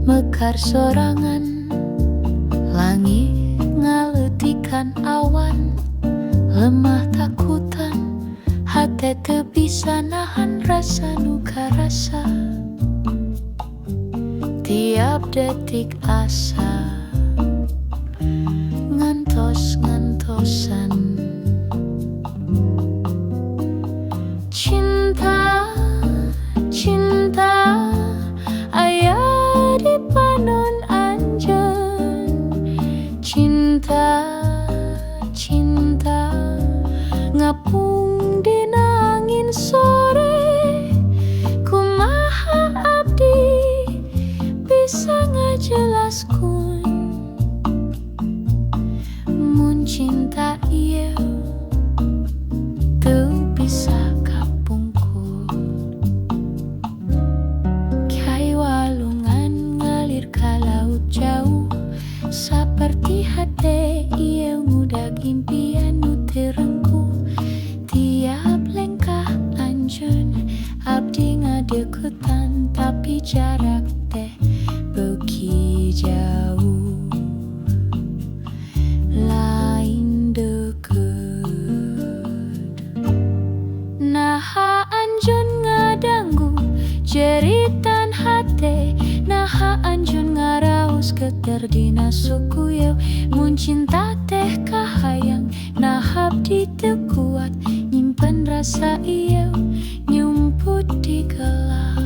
Mekar sorangan, langit ngaleutikan awan. Lemah takutan, hate teu bisa nahan rasa nu karasa. Tiap detik asa ngantos-ngantosan. Cinta, cinta aya di panon anjeun. Cinta, cinta ngapung dina angin sore. Kumaha abdi bisa ngajelaskeun mun cinta ieu teu bisa kapungkur? Cai walungan ngalir ka laut jauh, saperti hate ieu ngudag impian nu teu rengkuh. Tiap lengkah anjeun abdi ngadeuketan, tapi jarak teh beuki jauh, lain deukeut. Naha anjeun ngadanggu jeritan hate? Naha anjeun ngaraos geter dina suku ieu? Mun cinta teh kahayang, naha abdi teu kuat nyimpen rasa ieu nyumput di gelap?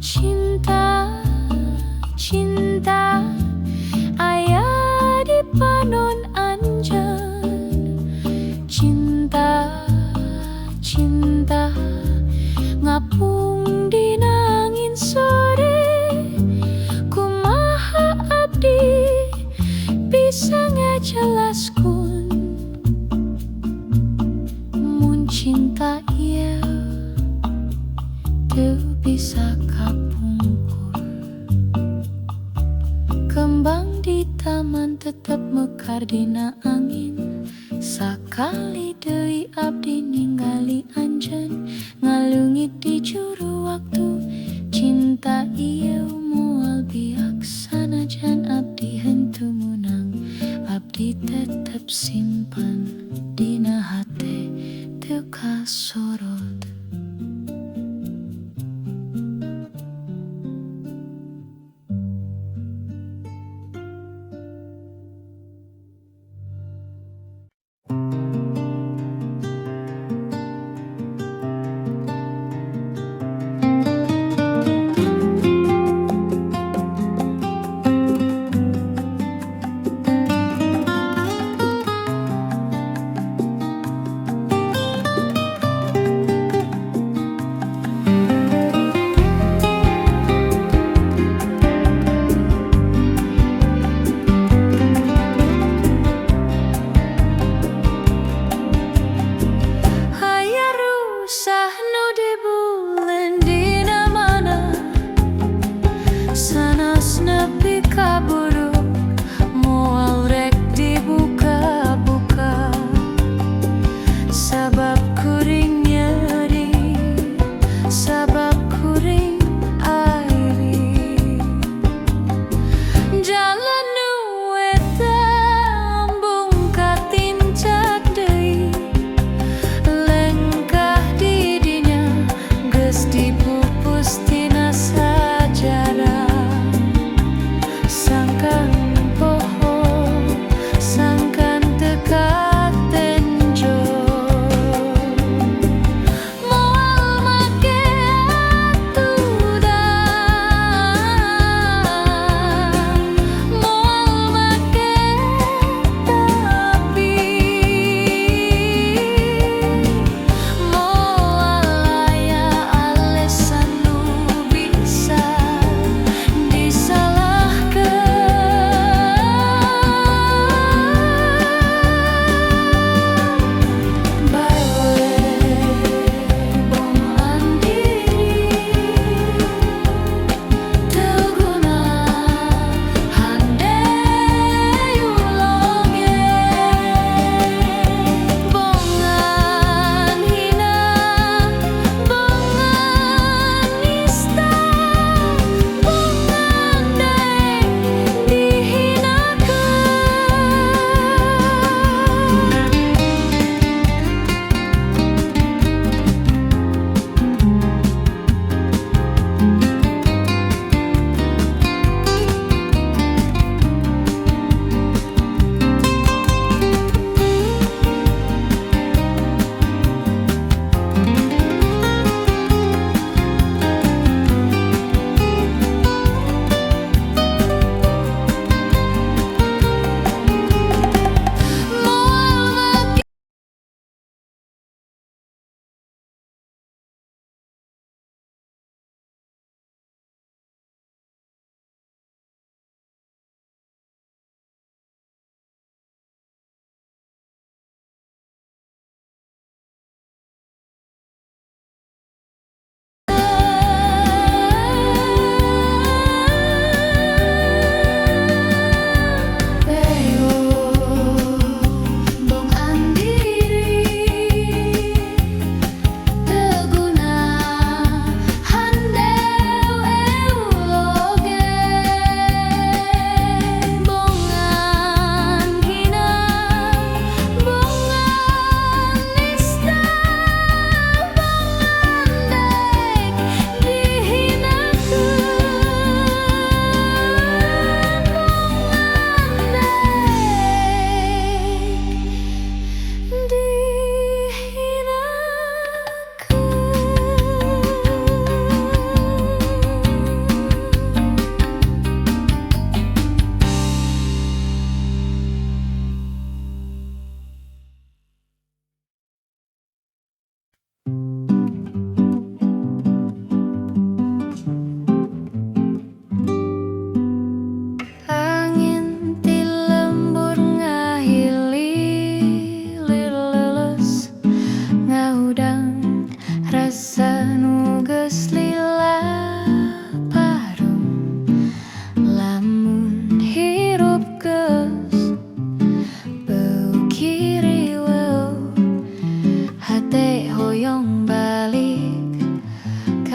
Cinta, cinta aya di panon anjeun. Cinta, cinta ngapung dina angin sore. Kumaha abdi bisa ngajelaskeun mun cinta ieu teu bisa kapungkur? Kembang di taman tetep mekar dina angin. Sakali deui abdi ningali anjeun ngaleungit di juru waktu. Cinta ieu moal biak sanajan abdi henteu meunang. Abdi tetep simpen dina hate, teu kasorot.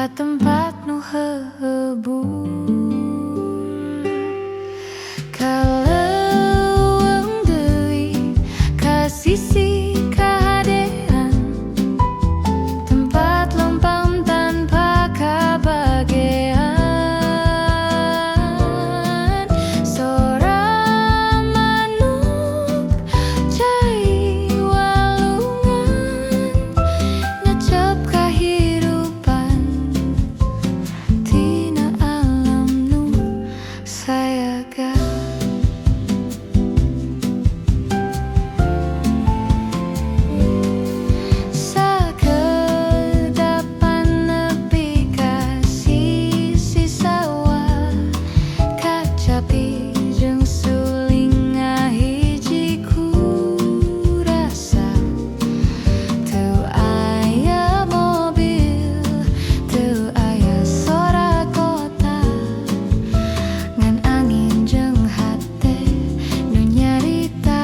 Ka tempat nu heuhebur. Ka leuweung deui, ka sisi kahadean, tempat lempang tanpa kabagean. Sora manuk, cai walungan, ngecep kahirupan tina alam nu sayaga. Sakedapan nepi ka sisi sawah, kacapi jeung suling ngahiji ku rasa. Teu aya mobil, teu aya sora kota, ngan angin jeung hate nu nyarita.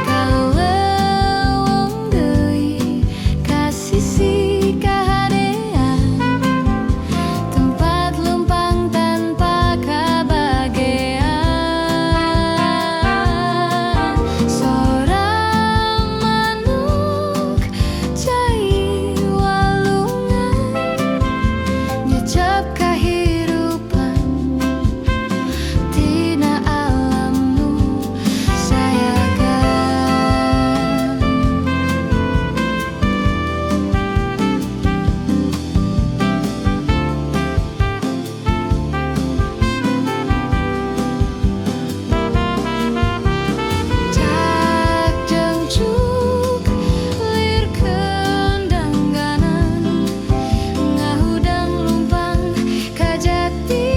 Ka leuweung deui, ka sisi kahadean, tempat lempang tanpa kabagean. Sora manuk, cai walungan, ngecep kahirupan tina alam nu sayaga. Cak jeung cuk lir kendangganan, ngahudang lumpang ka jati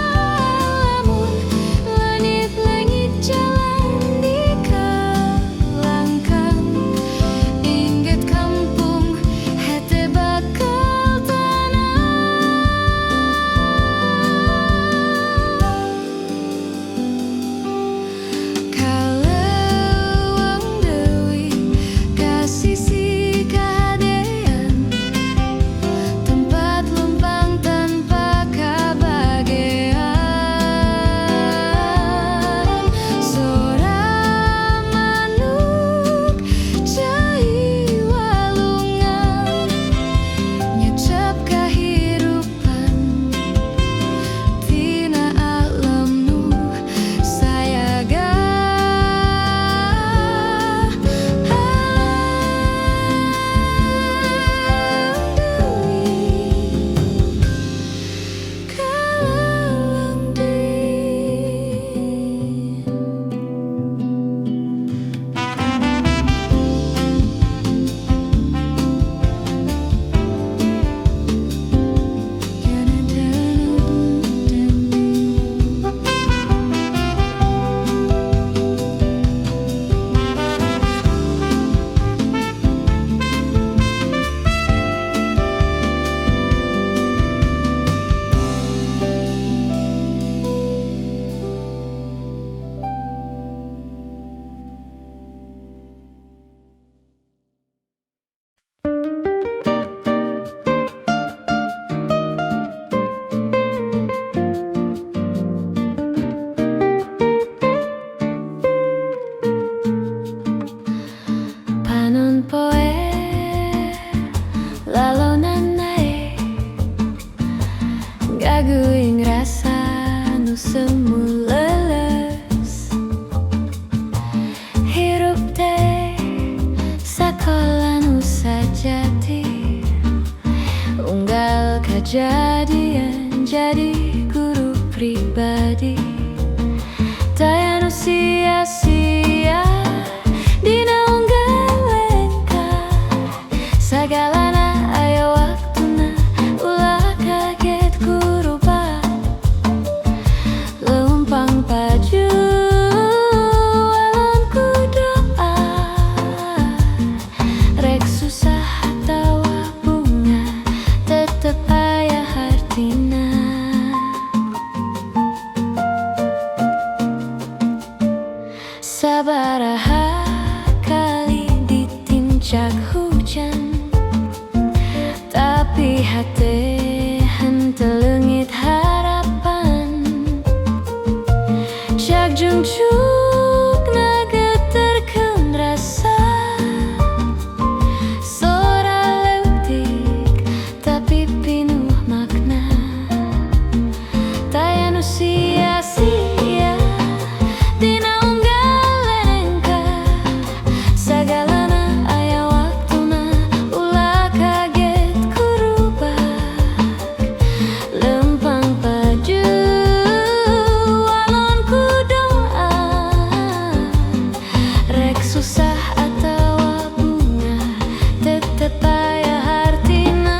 Lamun leungit-leungit jalan di kalangkang, inget kampung hate bakal tenang. Ka leuweung deui, ka sisi kahadean, tempat lempang tanpa kabagean. Sora manuk, cai walungan, ngecep kahirupan tina alam nu sayaga. Deui, ka leuweung deui. Panon poe lalonan naek, gaguing rasa nu semu leuleus. Hirup teh sakola nu sajati, unggal kajadian jadi guru pribadi. Taya nu sia-sia dina unggal lengkah, sagalana aya waktuna, ulah kaget ku rupa. Leumpang paju walon ku doa, rek susah atawa bungah tetep aya hartina. Cak hujan, tapi hate henteu leungit harapan. Cak jungcuk ngageterkeun rasa. Sora leutik tapi pinuh makna. Taya nu sia-sia dina unggal lengkah. Sagalana aya waktuna, ulah kaget ku rubah. Lempang paju walon ku doa. Rek susah atawa bungah, tetep aya hartina.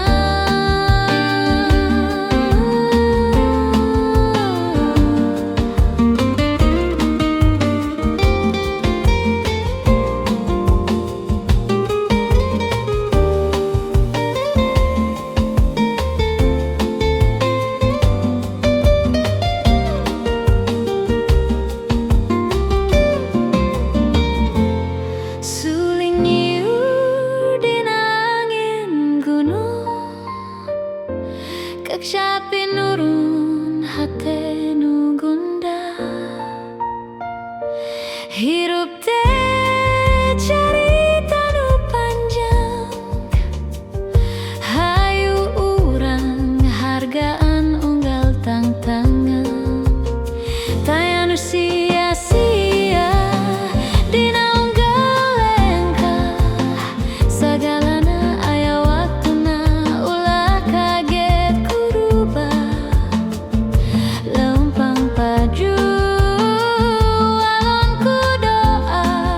Suling nyiur dina angin gunung, Kekcap nurun hate nu gundah. Hirup teh carita nu panjang, Hayu urang hargaan unggal tangtangan. Taya nu sia-sia dina unggal lengkah. Sagalana aya waktuna, ulah kaget ku rubah. Lempang paju walon ku doa.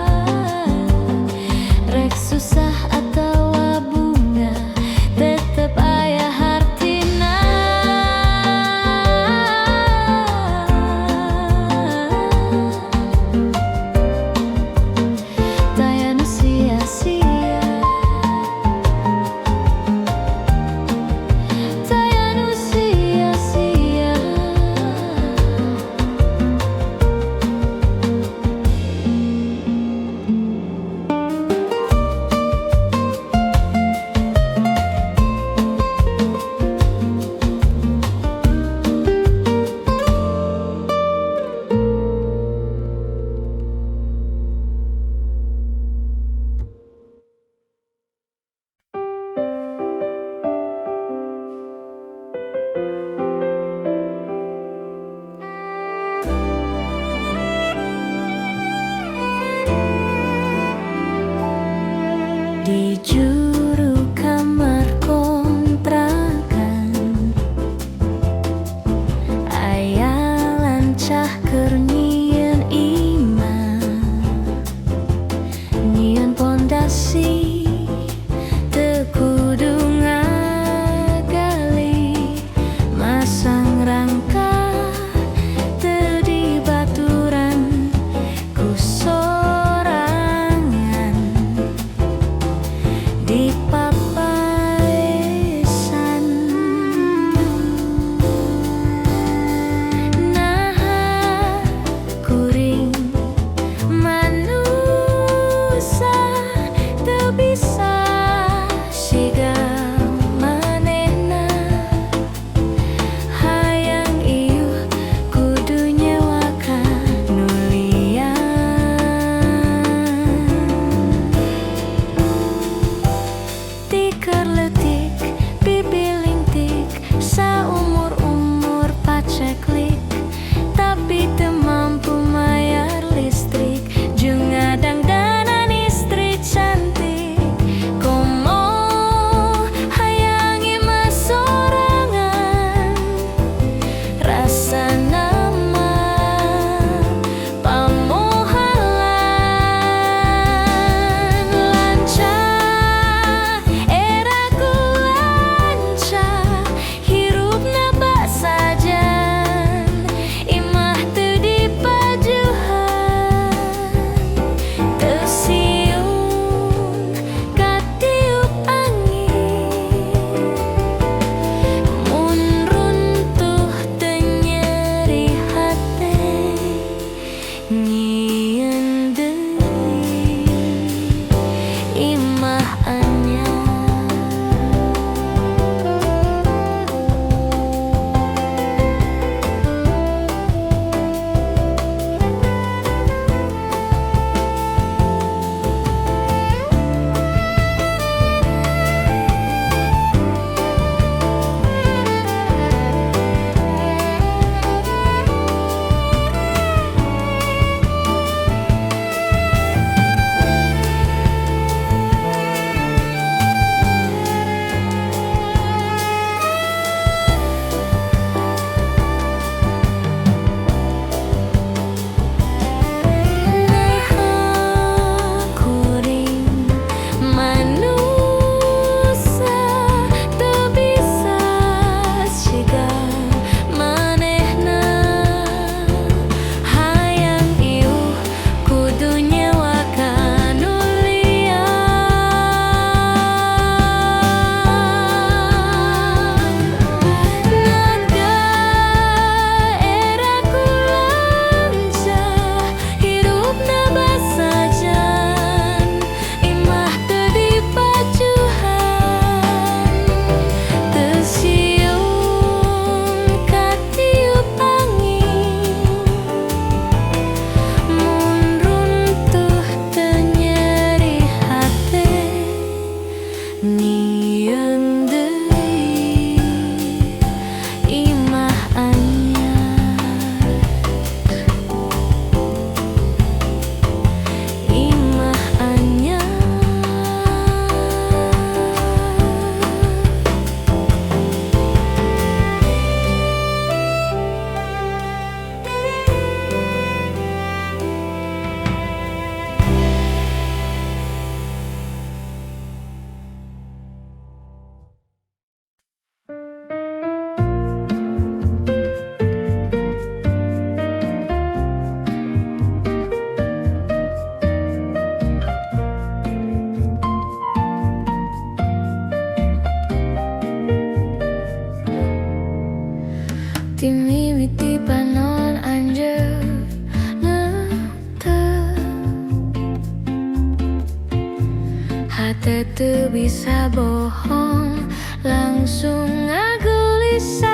Hate teu bisa bohong, langsung ngagulisan.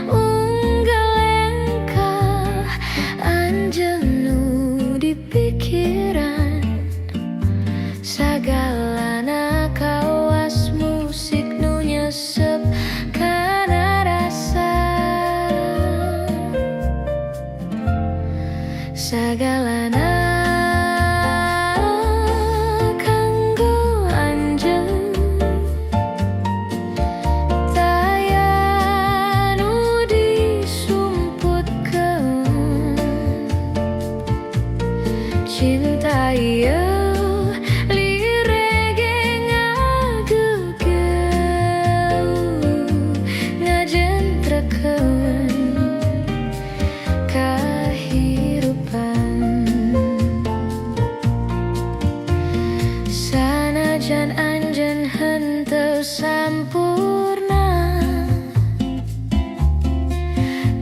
Unggal lengkah anjeun nu dipikiran. Sagalana kawas musik nu nyesep kana rasa. Sagalana kanggo anjeun, taya nu disumputkeun. Cinta ieu lieur ge ngageugeuh, ngajentrekeun kahirupan. Sanajan anjeun henteu sampurna,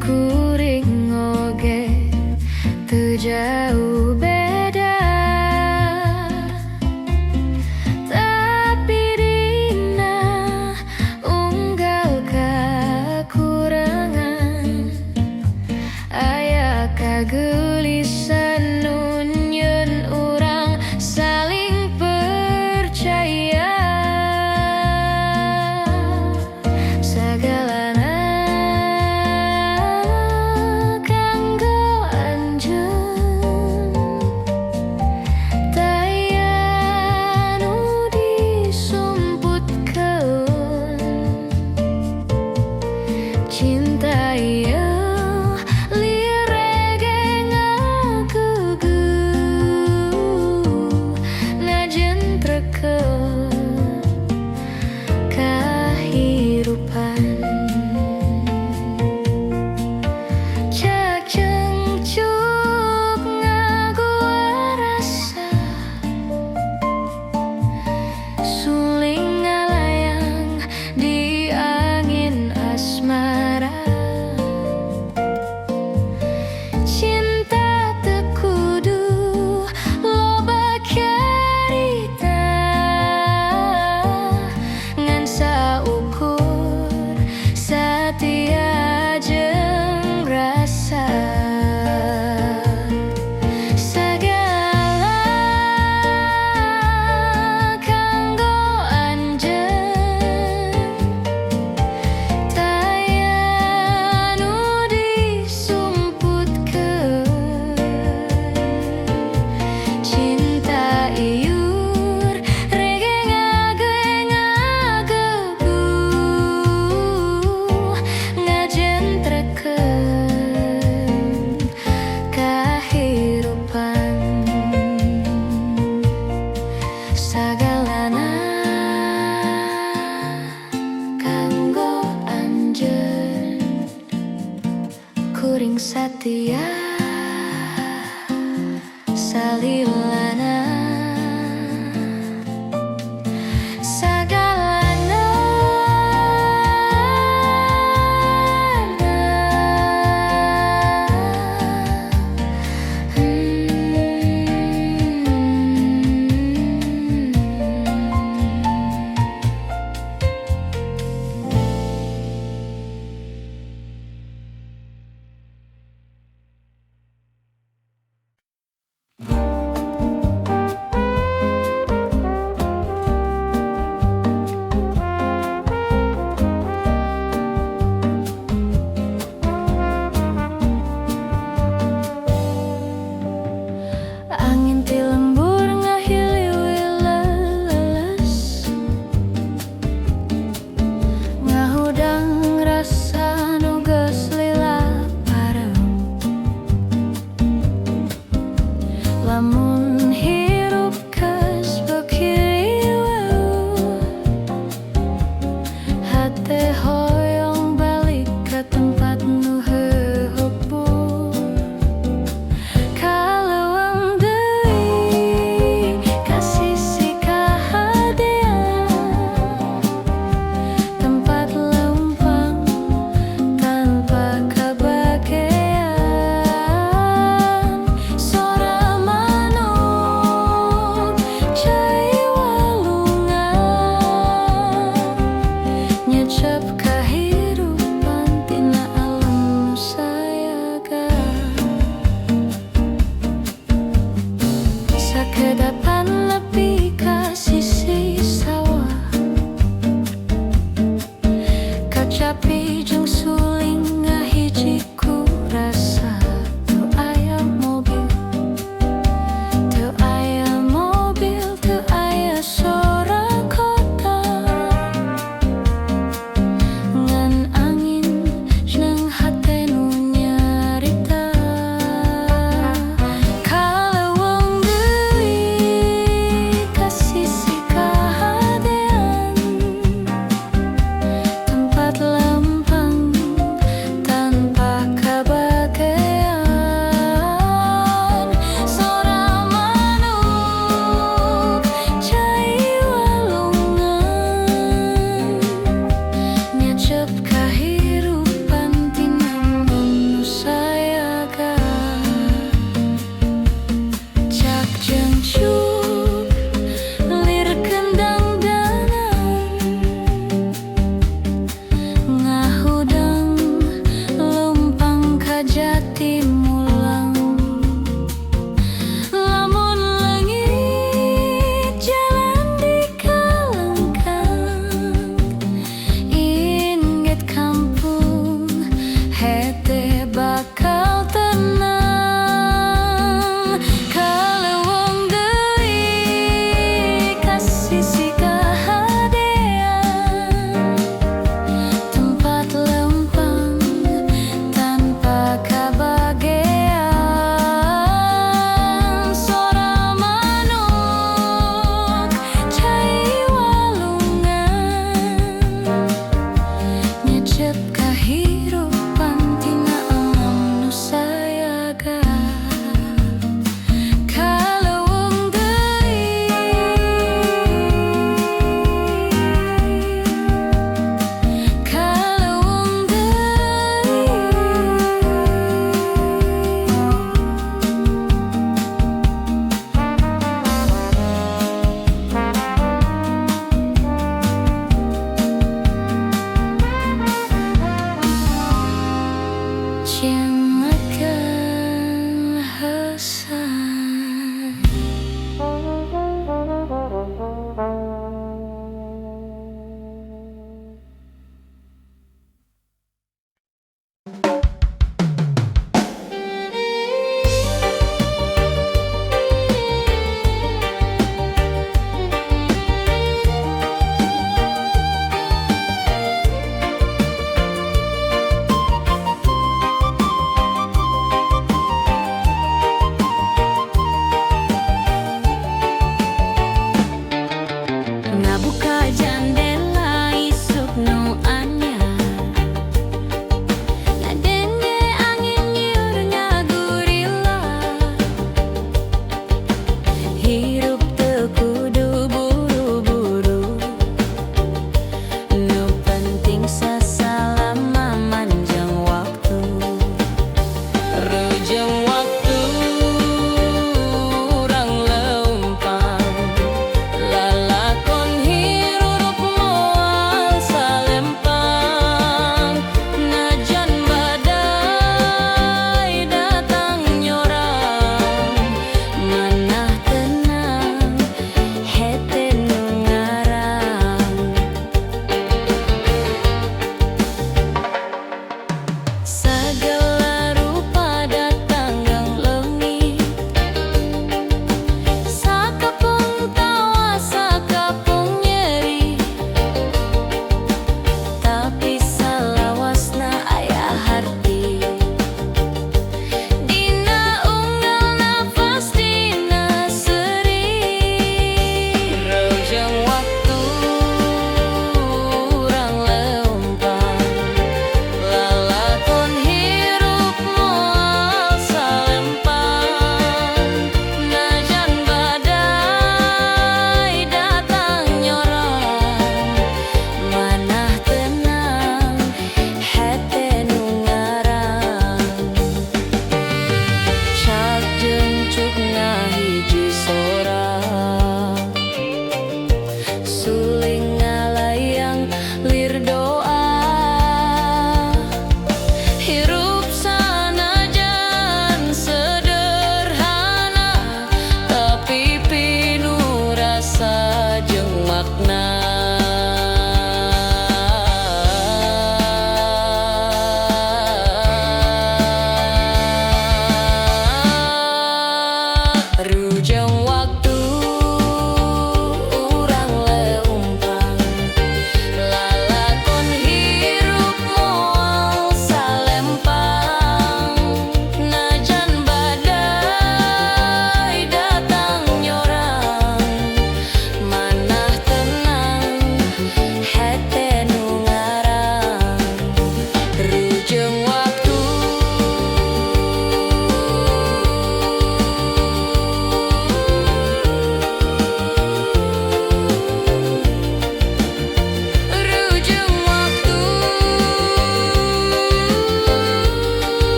kuring oge teu jauh beda. Tapi dina unggal kakurangan aya kagulisan nu nyieun urang saling percaya. Sagalana kanggo anjeun, taya nu disumputkeun. Cinta ieu lieur ge ngageugeuh, ngajentrekeun kahirupan. Cak cengcuk ngaguar rasa, suling ngalayang di angin asmara. Cinta teu kudu loba carita, ngan saukur satia jeung rasa. Sagala kanggo anjeun, taya nu disumputkeun. Cinta ieu rege ngageugeuh, ngajentrekeun kahirupan. Sagalana kanggo anjeun, kuring satia salilana. Sagalana. Angin ti lembur ngahiliwir leles, ngahudang rasa nu geus lila pareum. Lamun hirup geus beuki riweuh, hate hoyong balik ka tempat nu heuheupuh. Ka leuweung deui, ka sisi kahadean, tempat leumpang tanpa kabagean. Sora manuk Kedapan nepi ka sisi sawah. Kacapi jeung suling ngahiji ku rasa. Teu aya mobil, teu aya mobil, teu aya sora kota, ngan angin jeung hate nu nyarita. Ka leuweung deui,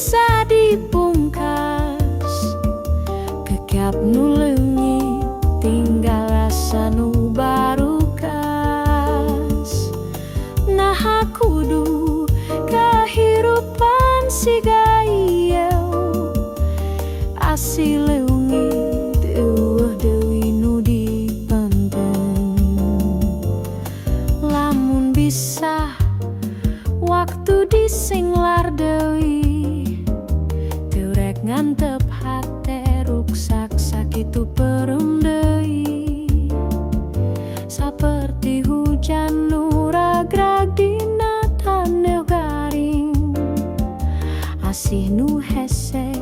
bisa dipungkas. Kecap nu leungit tinggal rasa nu barukas. Naha kudu kahirupan siga ieu? Asih leungit, euweuh deui nu dipenten. Lamun bisa waktu disinglar deui, teu rek ngantep hate ruksak sakitu peureum deui. Saperti hujan nu ragrag dina taneuh garing, asih nu hese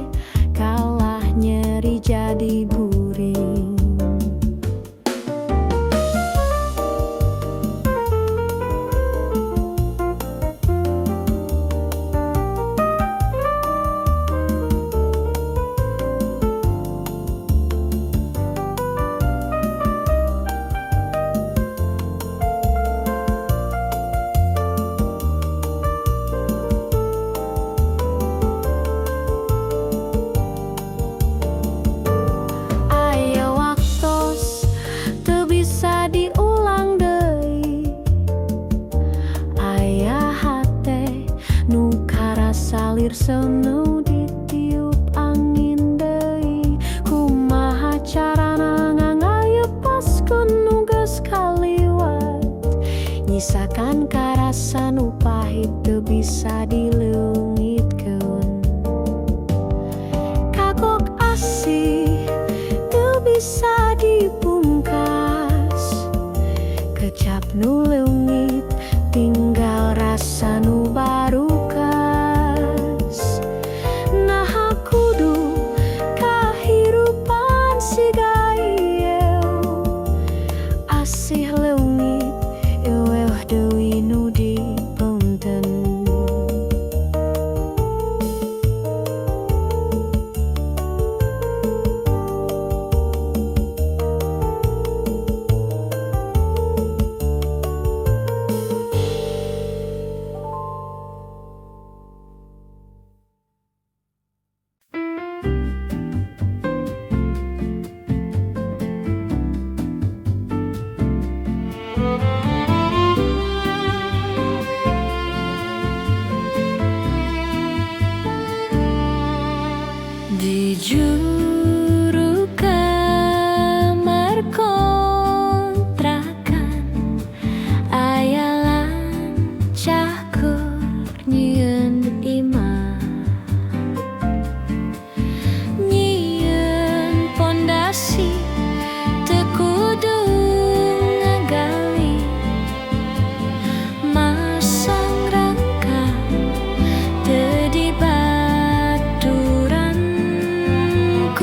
kalah nyeri jadi buring. Aya waktos teu bisa diulang deui, aya hate nu karasa lir seuneu ditiup angin deui. Kumaha carana ngangayepaskeun nu geus kaliwat, nyisakan karasa nu pahit teu bisa dileungitkeun? Kagok asih teu bisa dipungkas. Kecap nu leungit tinggal rasa nu barukas. Naha kudu kahirupan siga ieu? Asih leungit, euweuh deui nu dipenten. Di juru kamar kontrakan aya lancah keur nyieun imah, nyieun pondasi teu kudu ngagali, masang rangka teu dibaturan ku.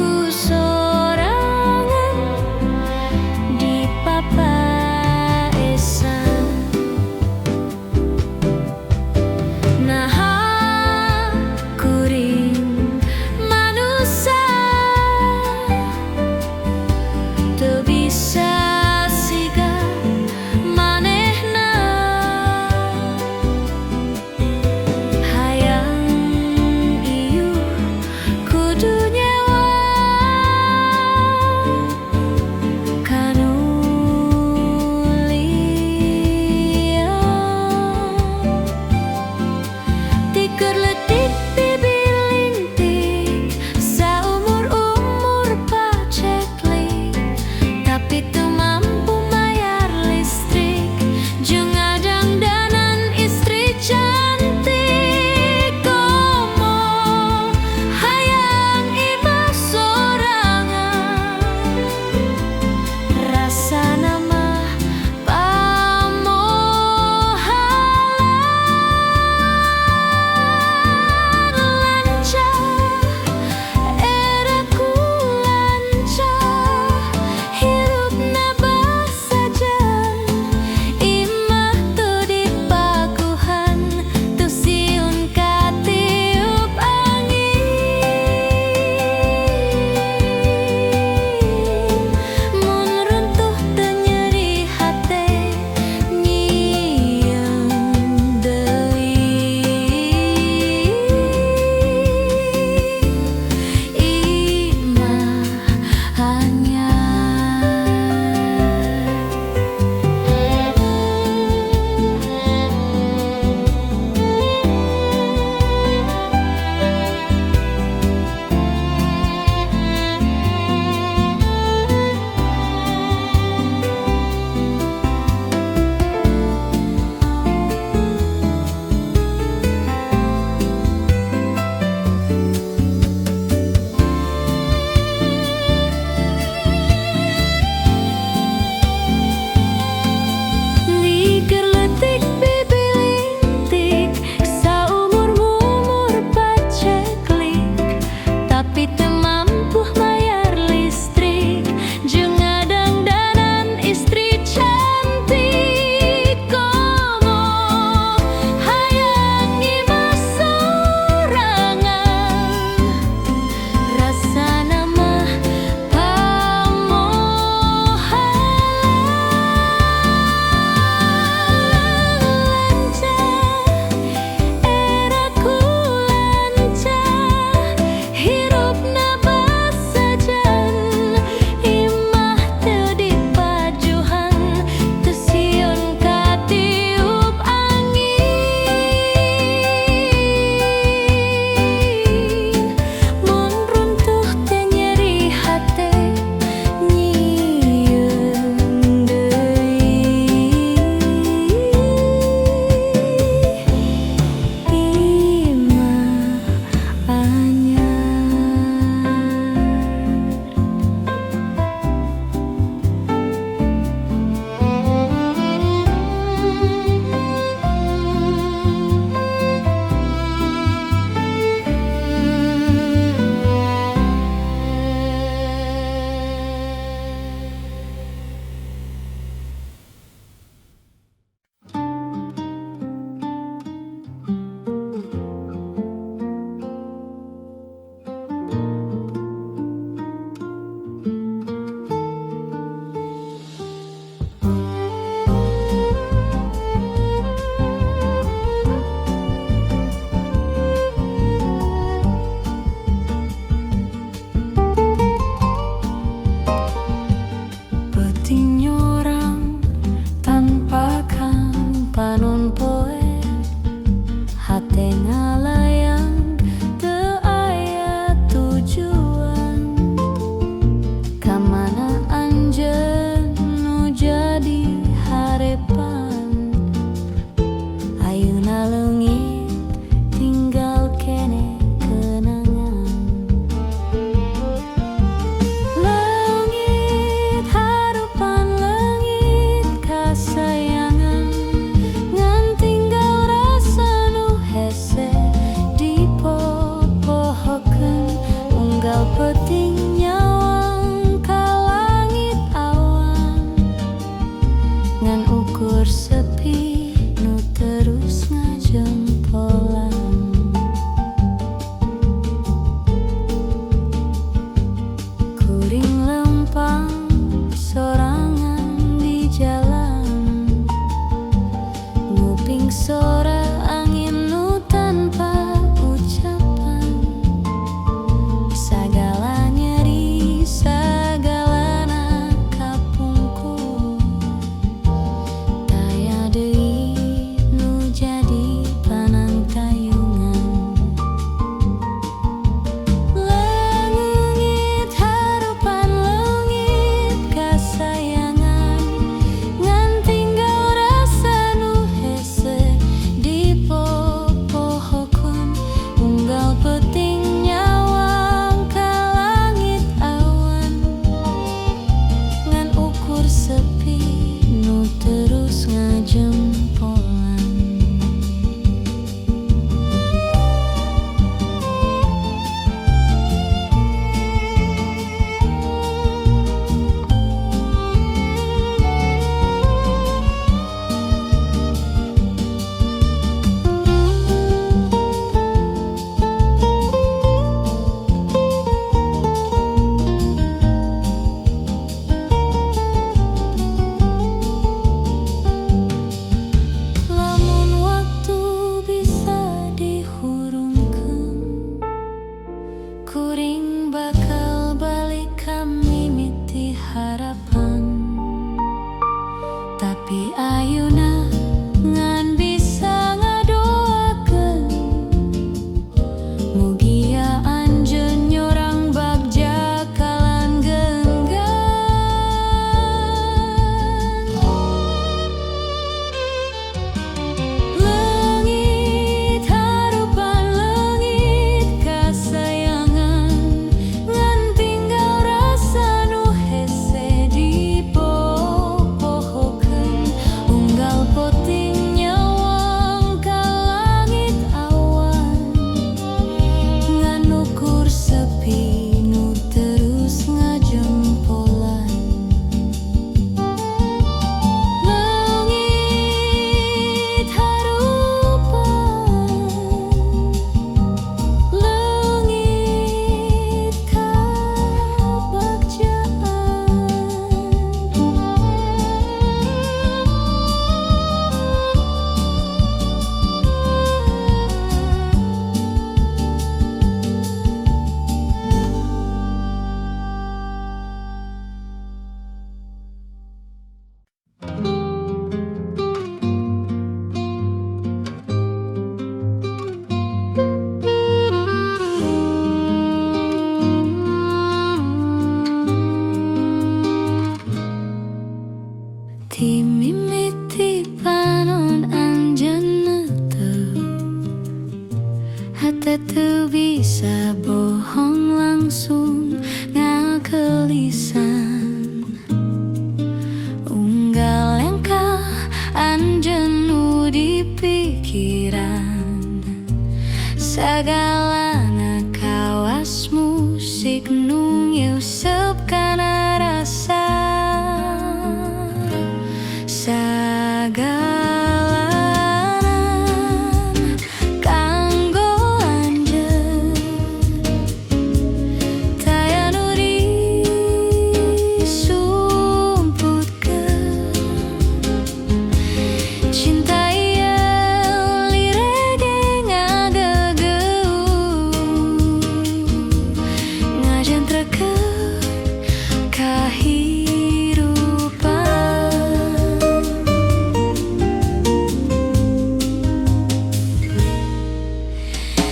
Ngajentrekeun kahirupan.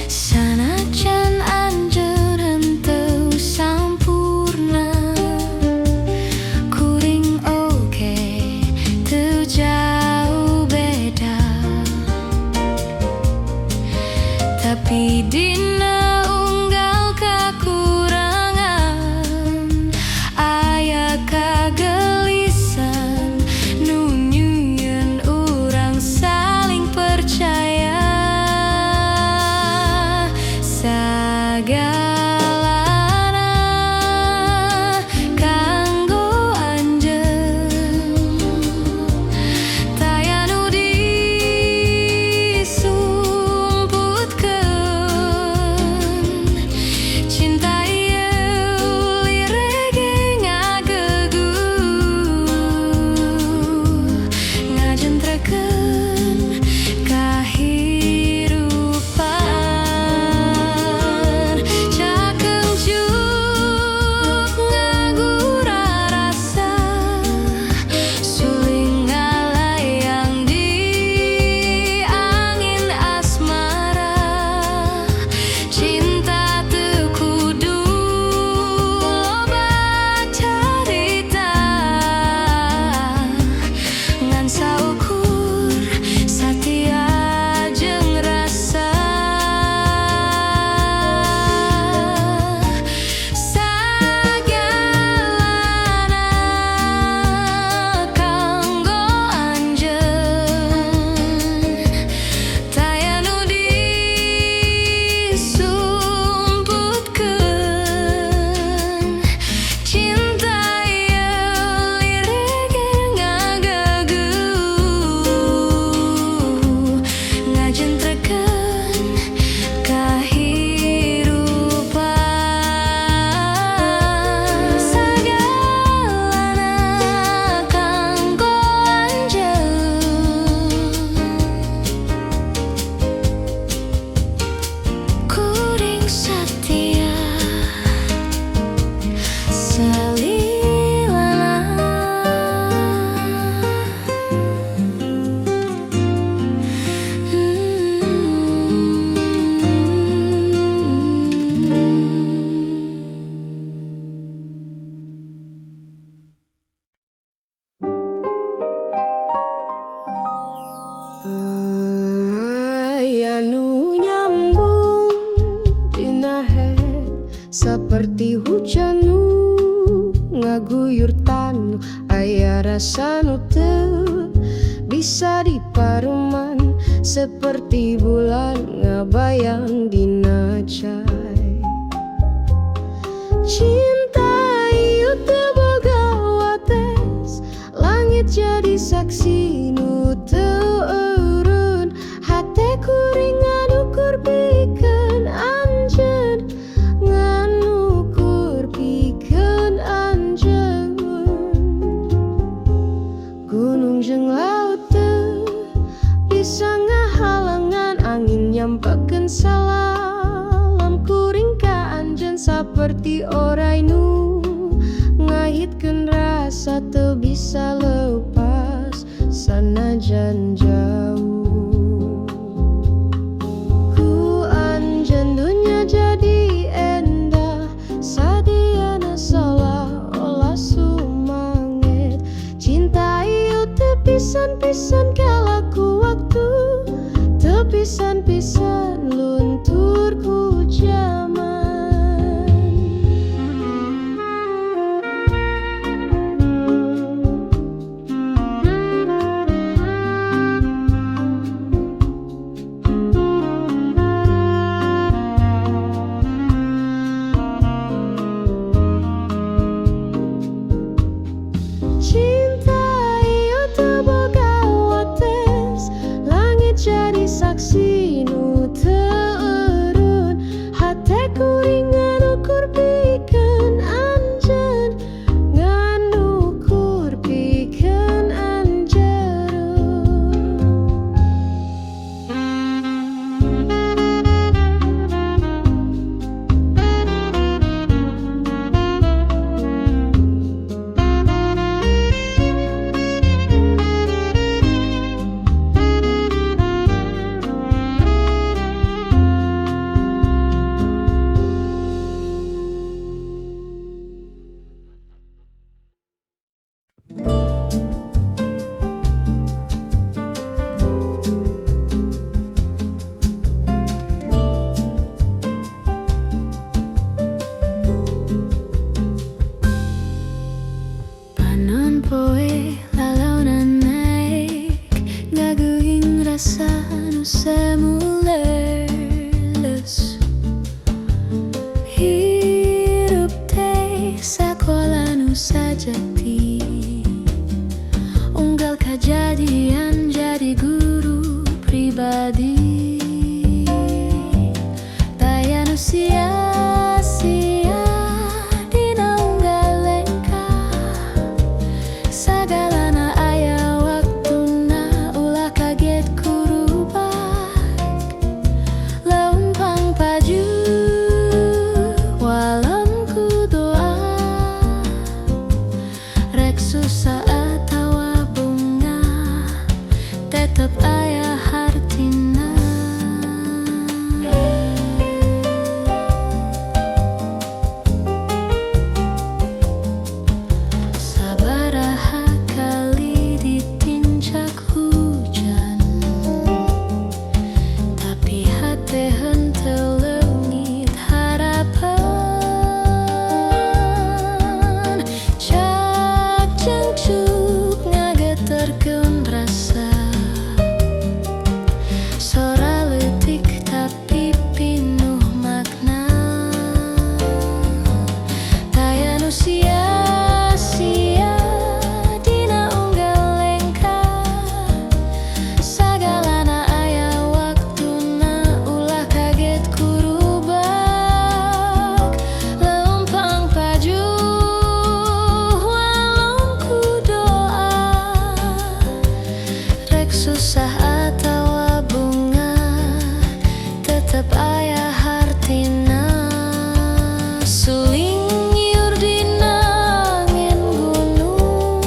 Sanajan anjeun henteu sampurna, kuring oge teu jauh beda. Tapi dina unggal kakurangan aya kagelisan nu nyieun urang saling percaya. Sagalana kanggo anjeun, taya nu disumputkeun. Cinta ieu lirege ngageguh, ngajentrekeun kahirupan. Cakeng juk ngagura rasa, suling ngalayang di angin asmara. Cinta teu kudu loba carita, ngan saukur satia jeung rasa. Sagalana kanggo anjeun, taya nu disumputkeun. Cinta ieu lirege ngageguh, ngajentrekeun kahirupan. Sagalana kanggo anjeun, kuring satia salilana. Aya nu nyambung dina head seperti hujan nu ngaguyur tanu. Aya rasa nu teu bisa diparuman seperti bulan ngabayang dina cai. Cinta ieu teu boga wates, langit jadi saksi nu teu eureun. Hate kuring nganukur pikeun anjeun, nganukur pikeun anjeun. Gunung jeung laut teu bisa ngahalangan, angin nyampekeun salam kuring ka anjeun. Saperti orai nu ngahitkeun rasa teu bisa lepas sanajan jauh. Ku anjeun dunya jadi endah, sadiana seolah-olah sumanget. Cinta ieu teu pisan-pisan kalah ku waktu, teu pisan-pisan luntur ku jaman. Suling nyiur dina angin gunung,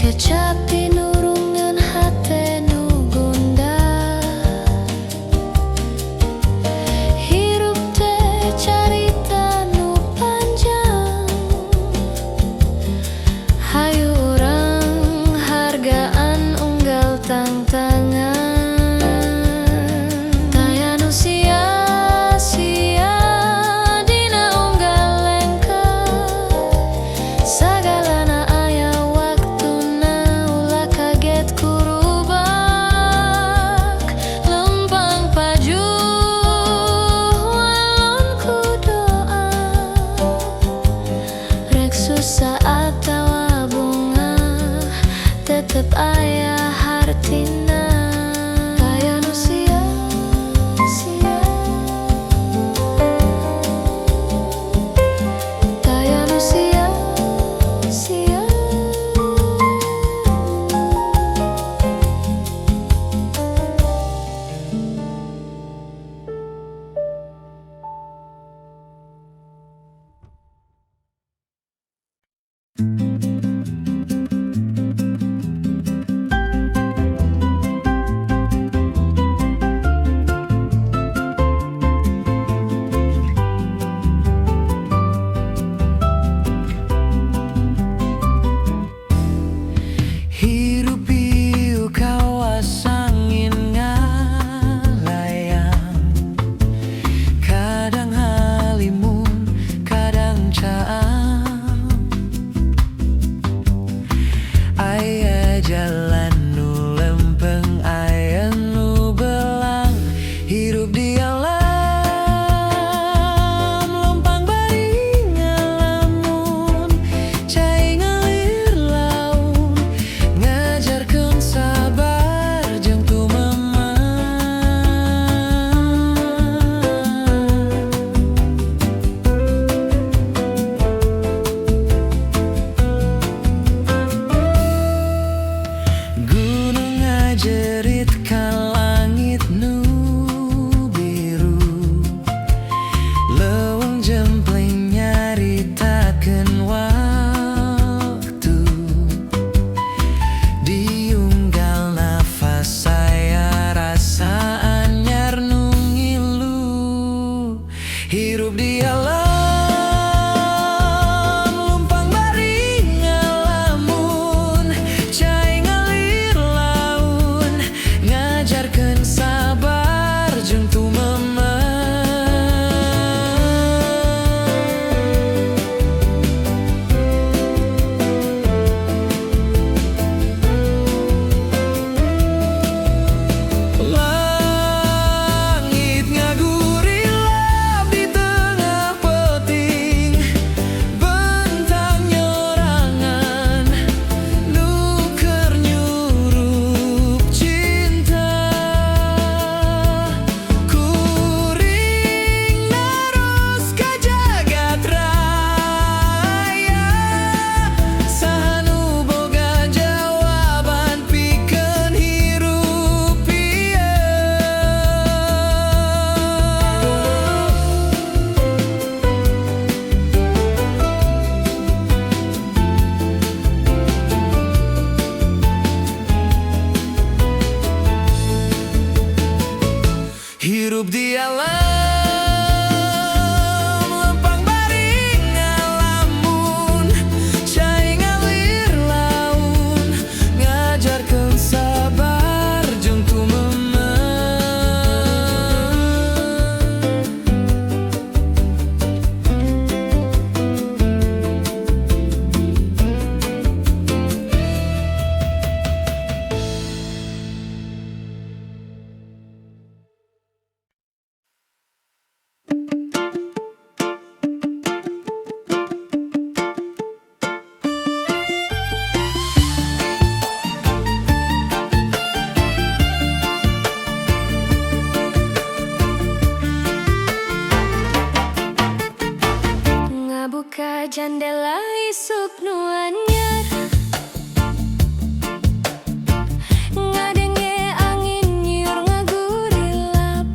Kecap tinurungan hate nu gundah. Hirup teh carita nu panjang, Hayu urang hargaan unggal tangtangan. Taya nu sia-sia dina unggal lengkah, Sagalana aya waktuna, ulah kaget ku rubak. Lempang pajuh walon ku doa, Rek susah atawa bungah, tetep aya hartina. Taya nu sia-sia, Taya nu sia-sia. Hirup ieu kawas angin ngalayang, Kadang halimun, kadang caang. Aya jalan nu lempeng, aya nu belang. Hirup di alam, lempang bari ngalamun. Cai ngalir laun, ngajarkeun sabar jeung tumeman. Gunung ngajerit ka langit nu biru, Leuweung jempling nyaritakeun waktu. Di unggal nafas aya rasa anyar nu ngilu. Hirup di alam, lempang bari ngalamun. Cai ngalir laun, ngajarkeun sabar jeung tumeman. Langit ngagurilap di tengah peuting, Bentang nyorangan nu keur nyurup cinta. Kuring naros ka jagat raya, Saha nu boga jawaban pikeun hirup ieu? Hirup di alam, lempang bari ngalamun. Cai ngalir laun, ngajarkeun sabar jeung tumeman. Ngabuka jandela isuk nu anyar, Ngadenge angin nyiur ngagurilap.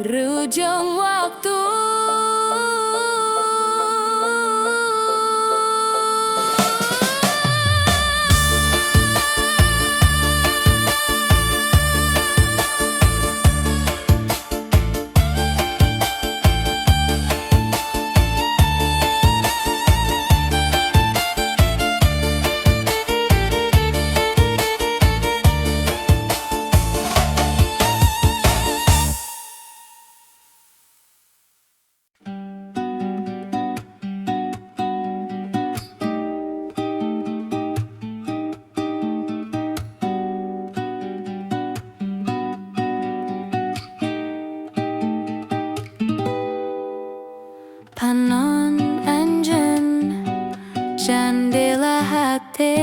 Rujung waktu. Panon anjeun jandela hate,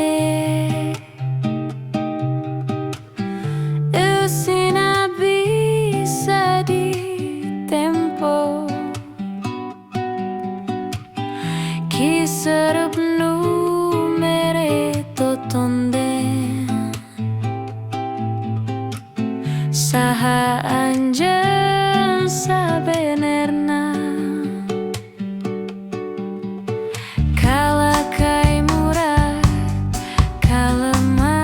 Eusina bisa ditempo, Kiserup nu mere totonden. Saha anjeun sabenerna? Kalakai murah kalemah,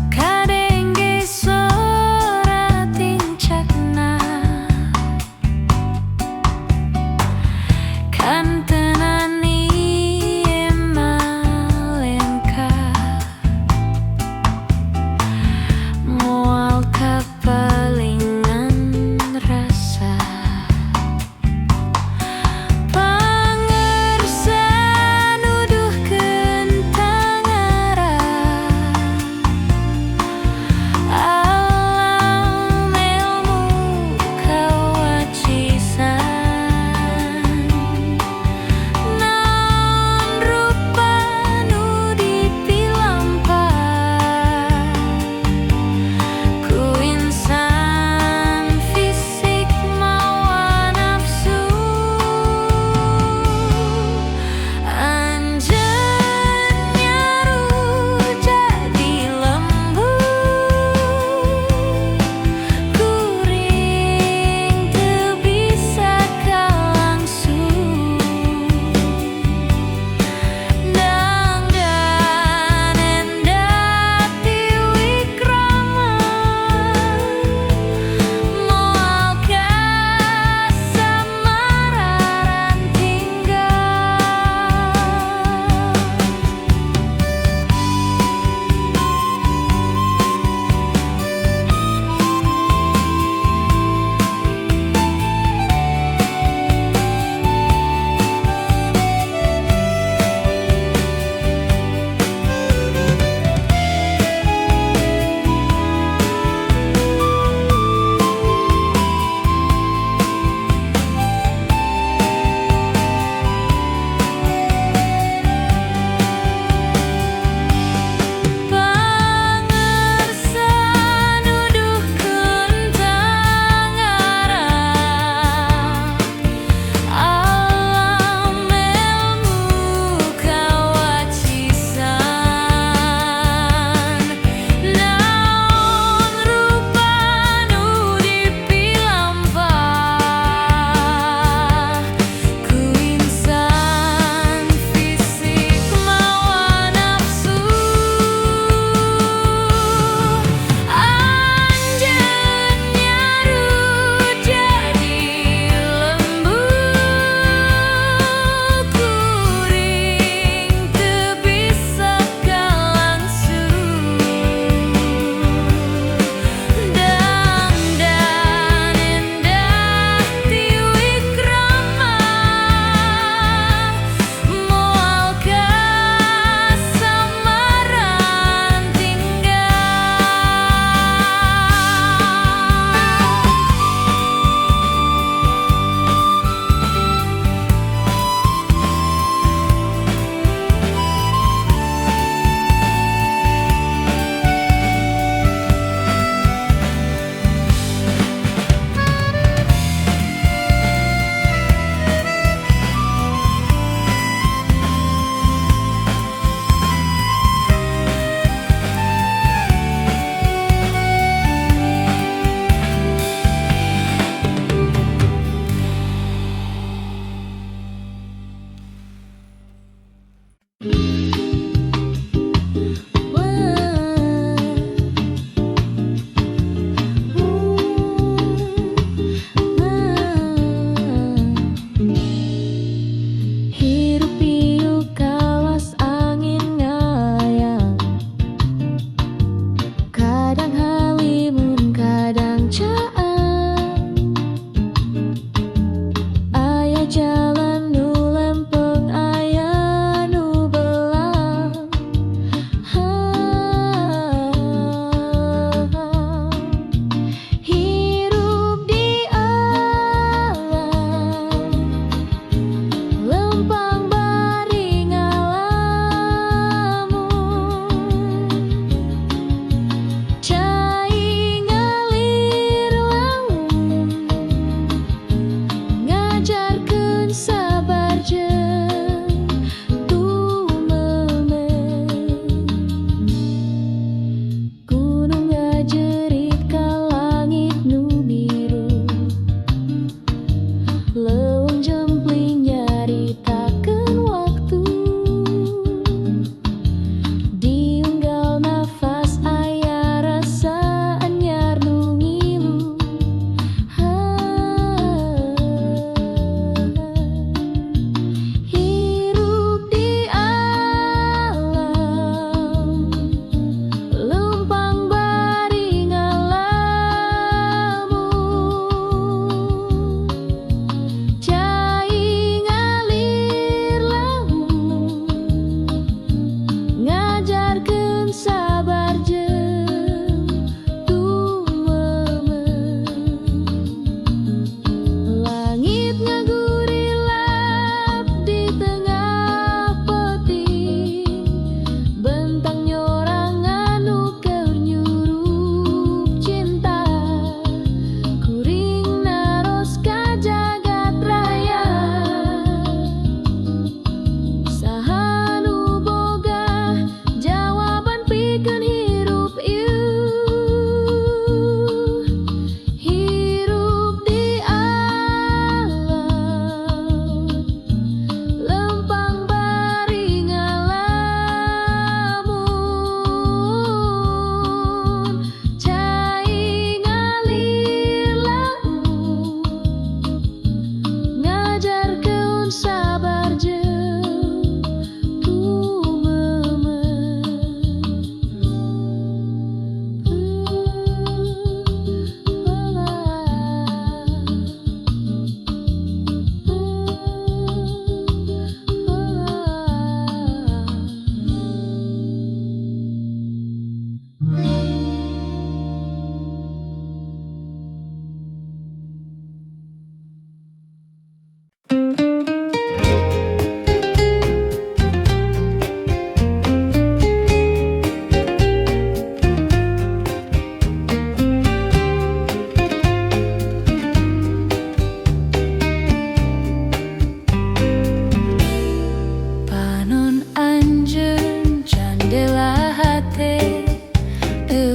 Kadengge sora tincakna, Kantenan ieu malengka, Moal kapungkur.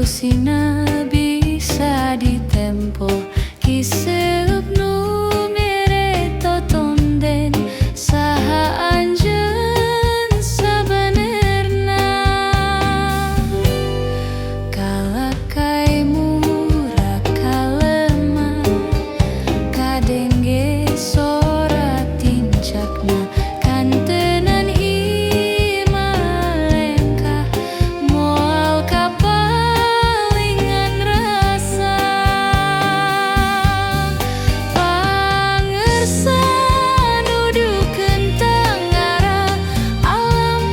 Ilusina bisa ditempo. Kiseup nu mere totonden. Saha anjeun sabenerna? Kalakay murag kalemah. Kadenge sora tincakna. Kantenan imah lengkah. Moal kapalingan rasa. Pangersa nuduhkeun tenggara. Alam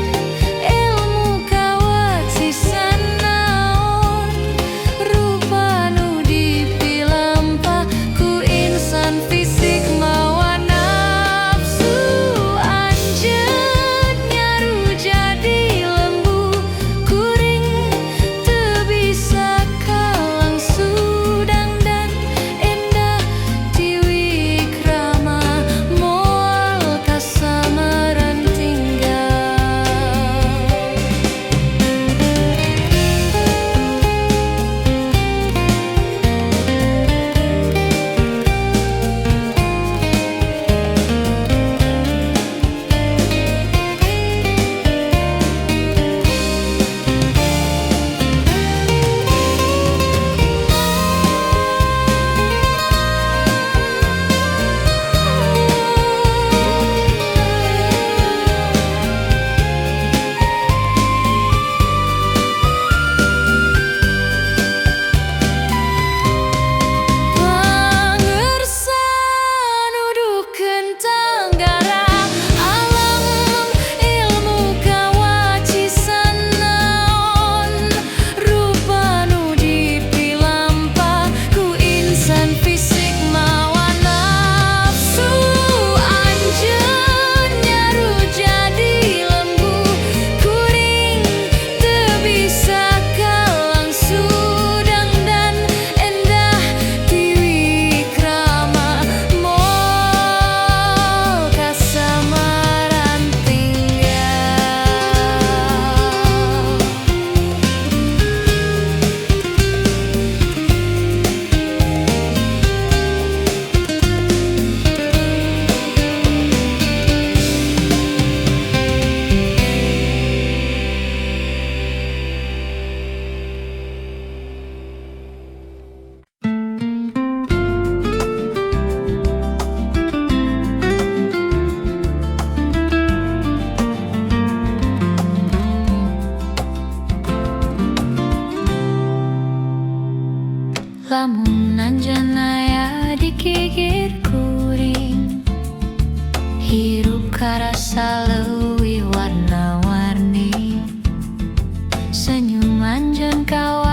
ilmu kawacisan naon. Rupa nu dipilampah ku insan fisik mawa nafsu. Anjeun nyaru jadi lembu. Kuring teu bisa kalangsu dangdan endah tiwikrama. Moal kasamaran tinggal. Pangersa nuduhkeun tenggara. Alam ilmu kawacisan naon. Rupa nu dipilampah ku insan fisik mawa nafsu. Anjeun nyaru jadi lembu. Kuring teu bisa kalangsu dangdan endah tiwikrama. Moal kasamaran tinggal. Lamun anjeun aya di gigir kuring, hirup karasa leuwih warna-warni. Senyum anjeun kawas.